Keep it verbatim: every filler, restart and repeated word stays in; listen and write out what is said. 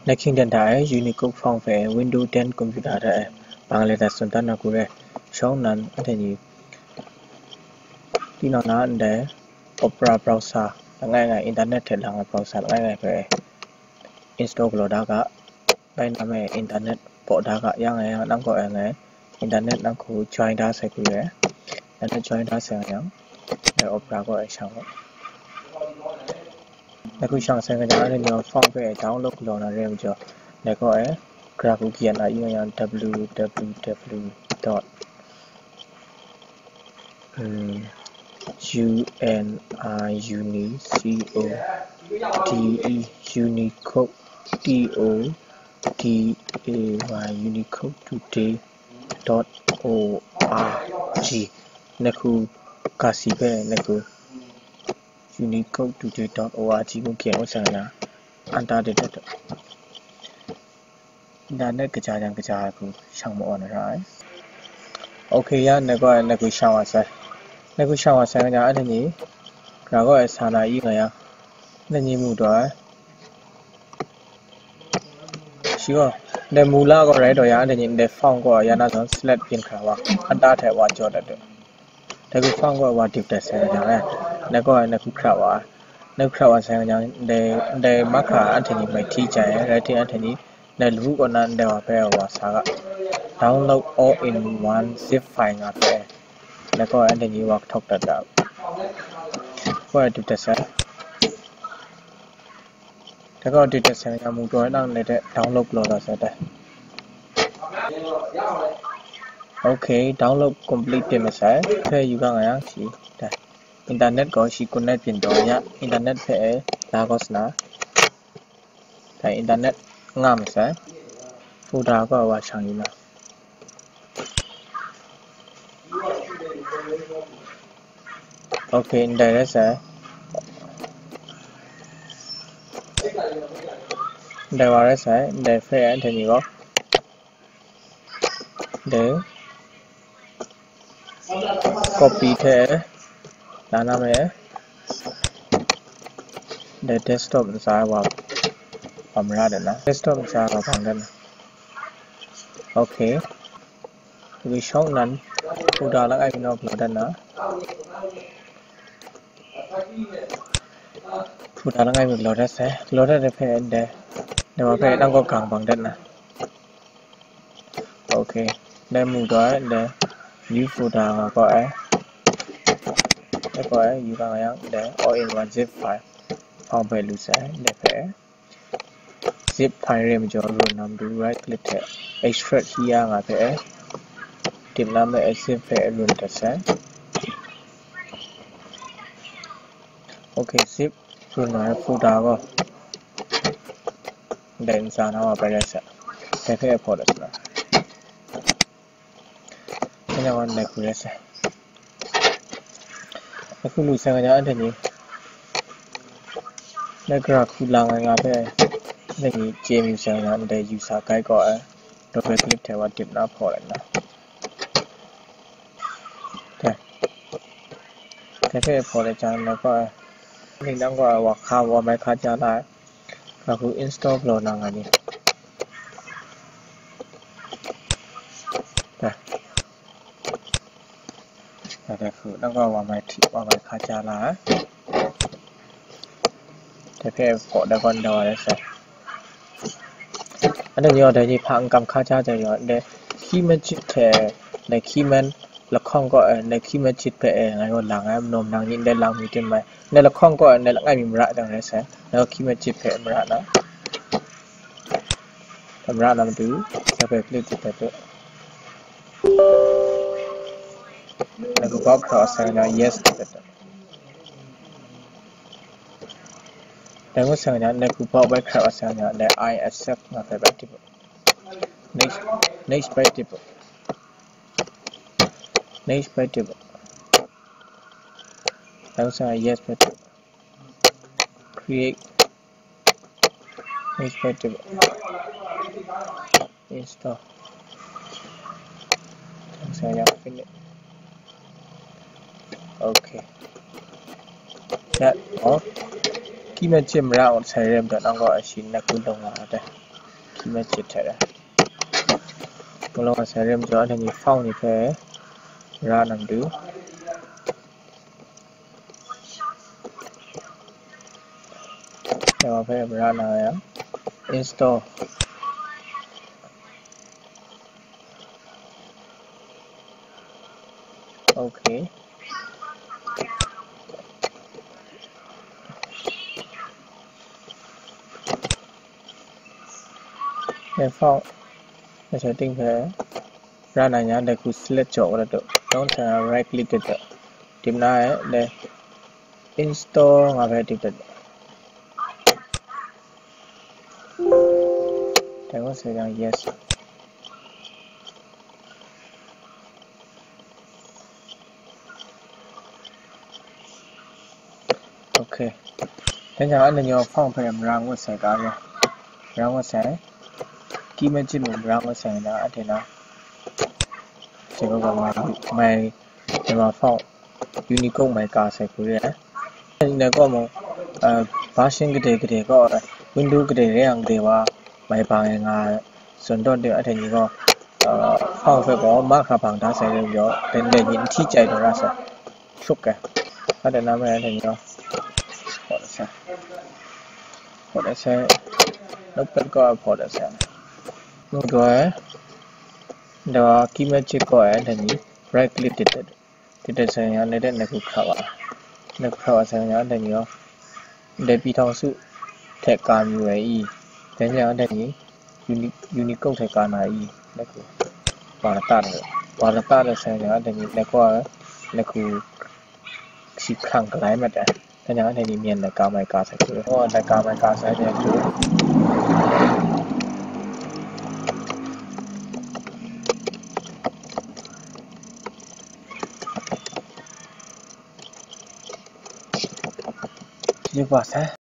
Ngai hkying dan da ai Unicode font hpe Windows ten computer hta e bang le dat tsun dan na hku re. Shawng nnan anhte ni tinang na ndai Opera browser langai ngai, internet hte lang ai browser langai ngai hpe install galaw da ga, bai na me internet baw da ga, yang e yang nang kaw e ngai internet nang hku join da sai hku re. Internet join da sai yang, dai Opera kaw e shang. Ngai hku shang sai nga jang, anhte ni font hpe download galaw na re ai majaw, ngai kaw e gara hku kayat na i nga yang, www dot, um, u n i uni c o d e unicode, t o d a y, unicode today dot o r g. Ngai hku ga si hpe ngai hku unicode today dot o r g ngu kyen ngu sai nga, enter de dat dat. Internet kaja jang kaja ai hku shang ma-aw na ra ai. Ok, ya ngai gaw ngai hku shang wa sai. Ngai hku shang wa sai nga, anhte ni gara gaw ai sa na i nga yang, anhte ni mu taw ai. Shi gaw, ndai mula gaw rai taw yang, anhte ni ndai font gaw ya na zawn select byin hkra wa, anta hte wa jaw dat dat. Dai hku font gaw wa dip dat sai nga jang, ngai gaw ngai hku hkra wa ai. Ngai hku hkra wa sai nga jang, ndai, ndai mahkra anhte ni mai hti chye ai, rai timung anhte ni ndai lawu kaw na ndai wa hpe wa sa ga, download all in one zip file nga hpe, ngai gaw anhte ni wa kahtawk dat da. Gaw dip dat sai. Dai gaw dip dat sai nga, mu taw nang ndai hte download galaw dat sai dai. Ok, download complete tim masai. Hpe yu ga nga yang shi dai. Internet gaw shi connect byin taw ya, internet hpe la gaw sa na, dai internet nga masai. Folder gaw wa shang yu na. Ok, ndai rai sai. Ndai wa rai sai, ndai hpe anhte ni gaw, ndai copy hte la na me, ndai desktop ntsa wa, wa mara dat na, desktop ntsa wa bang dat na. Ok. Wi shawng nnan, folder langai mi naw galaw dat na. Folder langai mi galaw dat sai, galaw dat de hpe ndai, ndai wa hpe nang kaw gang bang dat na. Ok, ndai mu taw ai, ndai new folder nga kaw ai, dai kaw ai, yu ga nga yang, ndai all in one zip file hpang hpe lu sai, ndai hpe zip file re majaw run na matu right click hte extract here nga hpe, dip na me zip hpe run dat sai. Ok, zip run na ai folder gaw ndai ntsa na wa bai rai sai, dai hpe hpaw dat sai. Ngai gaw ndai hku rai sai. Ngai hku lu sai nga jang, anhte ni, ngai gara hku lang ai nga hpe, anhte ni chye mayu sai nga jang, ndai yu sa gai kaw ai, double click hte wa dip na hpaw let na. Dai. Dai hpe hpaw let jang, ngai gaw, nang gaw wa hka, wa mai hka ja la ai. Gara hku install galaw na nga ni. Dai. Dai hku, nang gaw wa mai hti, wa mai hka ja la ai. Dai hpe hpaw dat gaw ndai wa rai sai. Anhte ni gaw dai ni hpa n kam hka ja jang gaw, ndai hki majit hte, ndai hki man lahkawng kaw e, ndai hki majit hpe e, ngai gaw lang ai, manaw manang ni ndai lang mi tim mai. Ndai lahkawng kaw e, ndai langai mi mara jang rai sai. Ngai gaw hki majit hpe mara na. Mara na matu, dai hpe click dip dat dat. Ngai hku bau hkra wa sai nga, yes dip dat dat. Dai ngut sai nga, ngai hku bau bai hkra wa sai nga, dai I accept nga hpe bai dip. Next, next bai dip. Next bai dip. Dai ngut sai nga, yes bai dip. Create. Next bai dip. Install. Dai ngut sai nga, finish. Ok. That all. Hki majit mara ngut sai re majaw, nang gaw ashi ngai hku lung nga ai dai. Magic hte mung lawm wa sai re majaw, anhte ni font ni hpe ra na matu. Dai wa hpe ra na yang, install. Okay. Dai font, dai setting hpe ra na yang, dai hku select jaw wa dat u. Dai hku right click dat u. Tim na e, dai install nga hpe tim dat u. Dai hku sai yang, yes. Okay. Dai hku anhte ni font hpe mara ngut sai ga re. Mara ngut sai. Key Magic mung mara ngut sai na, anhte na. Sai ga ga mai, mai, mai font. Unicode mai ka sai hku re ai. Anhte gaw mung, uh, version gade gade gaw, Windows gade re yang gade wa, mai bang e nga ai. Zawn tawn de, anhte ni gaw, uh, font hpe gaw mahkra bang da sai re majaw, dai ni n hti chyai taw ra sai. Hkrup ai. Anhte na mai anhte ni gaw, hpawt ai sai. Hpawt ai sai. Notepad gaw hpawt ai sai. Ngu gaw ai. Dai wa Key Magic gaw ai, anhte ni right click dit dat. Dit dat sai yang, dai hku hkrap wa. Dai hku hkrap wa sai yang, anhte ni gaw, dai pi htawng su hte ka mayu ai i, dai hku anhte ni Uni-, Unicode hte ka na i, dai hku wa lata dat, wa lata dat sai yang, anhte ni dai hku, dai hku si hkrang galai mat ai. Dai hku anhte ni myen laika mai ka sai hku, oh, laika mai ka sai de hku. Chyeju kaba sai.